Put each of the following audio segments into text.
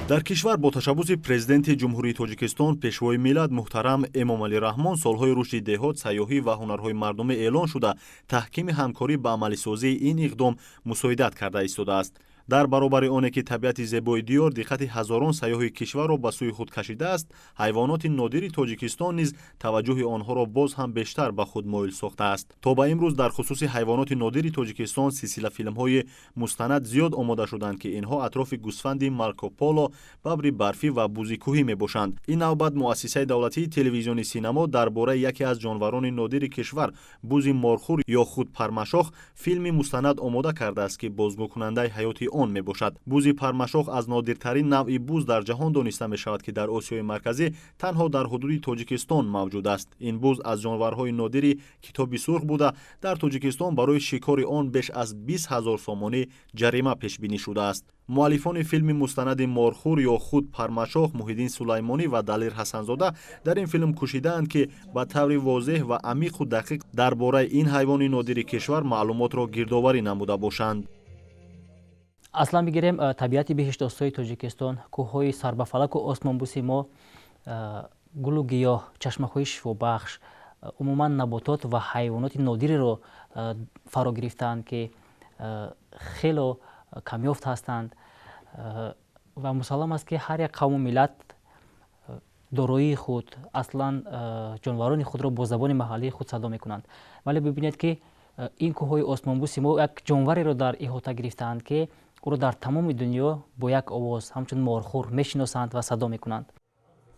Дар кишвар бо ташаббуси Президенти Ҷумҳурии Тоҷикистон, Пешвои миллат муҳтарам Эмомалӣ Раҳмон солҳои рушди деҳот, сайёҳӣ ва ҳунарҳои мардумӣ эълон шуда, таҳкими ҳамкорӣ ба амалисозии ин иқдом мусоидат карда истодааст. Дар баробари оне ки табиати зебои диёр диққати ҳазорон сайёҳи кишварро ба сӯи худ кашидааст, ҳайвоноти нодири Тоҷикистон низ таваҷҷӯҳи онҳоро боз ҳам бештар ба худ моил сохтааст. То ба имрӯз дар хусуси ҳайвоноти нодири Тоҷикистон силсила филмҳои мустанад зиёд омода шуданд, ки инҳо атрофи гӯсфанди Марко Поло, бабри барфӣ ва бузи кӯҳӣ мебошанд. Ин навбат Муассисаи давлатии телевизиони Синамо дар бораи яке аз ҷонварони нодири кишвар, бузи морхӯр ё худ пармашох, филми мустанад омода кардааст, ки бозгӯкунандаи ҳаёти он мебошад. Бузи пармашох аз нодиртарин навъи буз дар ҷаҳон дониста мешавад, ки дар Осиёи Марказӣ танҳо дар ҳудуди Тоҷикистон мавҷуд аст. Ин буз аз ҷонварҳои нодири Китоби сурх буда, дар Тоҷикистон барои шикори он беш аз 20 000 сомонӣ ҷарима пешбинӣ шудааст. Муаллифони филми мустанади «Морхӯр ё худ Пармашох» Муҳиддин Сулаймонӣ ва Далер Ҳасанзода дар ин филм кӯшидаанд, ки ба таври возеҳ ва амиқу дақиқ дар бораи ин ҳайвони нодири кишвар маълумотро гирдоварӣ намуда бошанд. Аслан бигирем, табиати биҳиштосои Тоҷикистон, кӯҳҳои сарбафалаку осмонбӯси мо, гулу гиёҳ, чашмаҳои шифобахш, умуман наботот ва ҳайвоноти нодиреро фаро гирифтаанд, ки хело камёфт ҳастанд. Ва мусаллам аст, ки ҳар як қавму миллат дороии худ, аслан ҷонварони худро бо забони маҳаллии худ садо мекунанд. Вале бибинед, ки ин кӯҳҳои осмонбӯси мо як ҷонвареро дар иҳота гирифтаанд, ки ӯро дар тамоми дунё бо як овоз ҳамчун морхӯр мешиносанд ва садо мекунанд.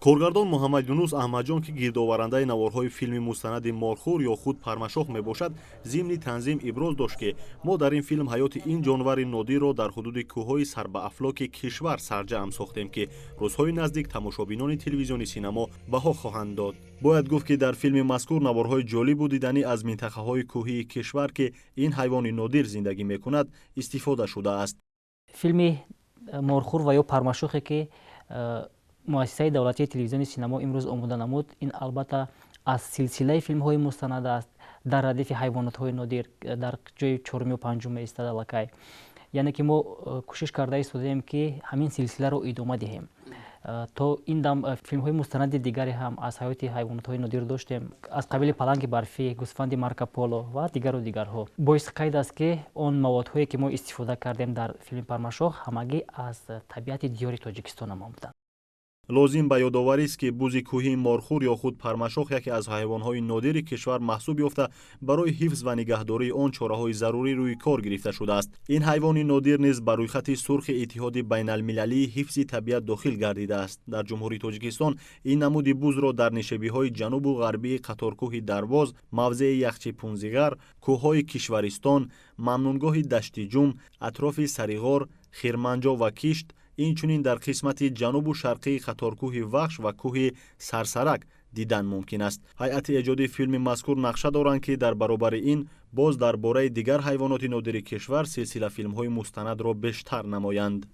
Коргардон Муҳаммад Юнус Аҳмадҷон, ки гирдоварандаи наворҳои филми мустанади «Морхӯр ё худ Пармашох» мебошад, зимни танзим иброз дошт, ки мо дар ин филм ҳаёти ин ҷонвари нодирро дар ҳудуди кӯҳҳои сарбаафлоки кишвар сарҷамъ сохтем, ки рӯзҳои наздик тамошобинони телевизиони Синамо баҳо хоҳанд дод. Бояд гуфт, ки дар филми мазкур наворҳои ҷолибу диданӣ аз минтақаҳои кӯҳии кишвар, ки ин ҳайвони нодир зиндагӣ мекунад, истифода шудааст. Филми «Морхӯр ва ё Пармашохе», ки Муассисаи давлатии телевизиони Синамо имрӯз омода намуд, ин албатта аз силсилаи филмҳои мустанад аст. Дар радифи ҳайвонотҳои нодир дар ҷои чорумю панҷум меистад аллакай. Яъне ки мо кӯшиш карда истодаем, ки ҳамин силсиларо идома диҳем. То ин дам филмҳои мустанади дигаре ҳам аз ҳаёти ҳайвонотҳои нодир доштем, аз қабили паланги барфӣ, гӯсфанди Марко Поло ва дигару дигарҳо. Боиси қайд аст, ки он маводҳое, ки мо истифода кардем дар филми «Пармашох», ҳамагӣ аз табиати диёри Тоҷикистон омадаанд. Лозим ба ёдоварист, ки бузи кӯҳии морхӯр ё худ пармашох яке аз ҳайвонҳои нодири кишвар маҳсуб ёфта, барои ҳифз ва нигаҳдории он чораҳои зарурӣ рӯи кор гирифта шудааст. Ин ҳайвони нодир низ ба рӯйхати сурхи Иттиҳоди байналмилалии ҳифзи табиат дохил гардидааст. Дар Ҷумҳурии Тоҷикистон ин намуди бузро дар нишебиҳои ҷанубу ғарбии қаторкӯҳи Дарвоз, мавзеи Яхчи Пунзиғар, кӯҳҳои Кишваристон, мамнуъгоҳи Даштиҷум, атрофи Сариғор, Хирманҷо ва Кишт, инчунин дар қисмати ҷанубу шарқии қаторкӯҳи Вахш ва кӯҳи Сарсарак дидан мумкин аст. Ҳайати эҷодии филми мазкур нақша доранд, ки дар баробари ин боз дар бораи дигар ҳайвоноти нодири кишвар силсила филмҳои мустанадро бештар намоянд.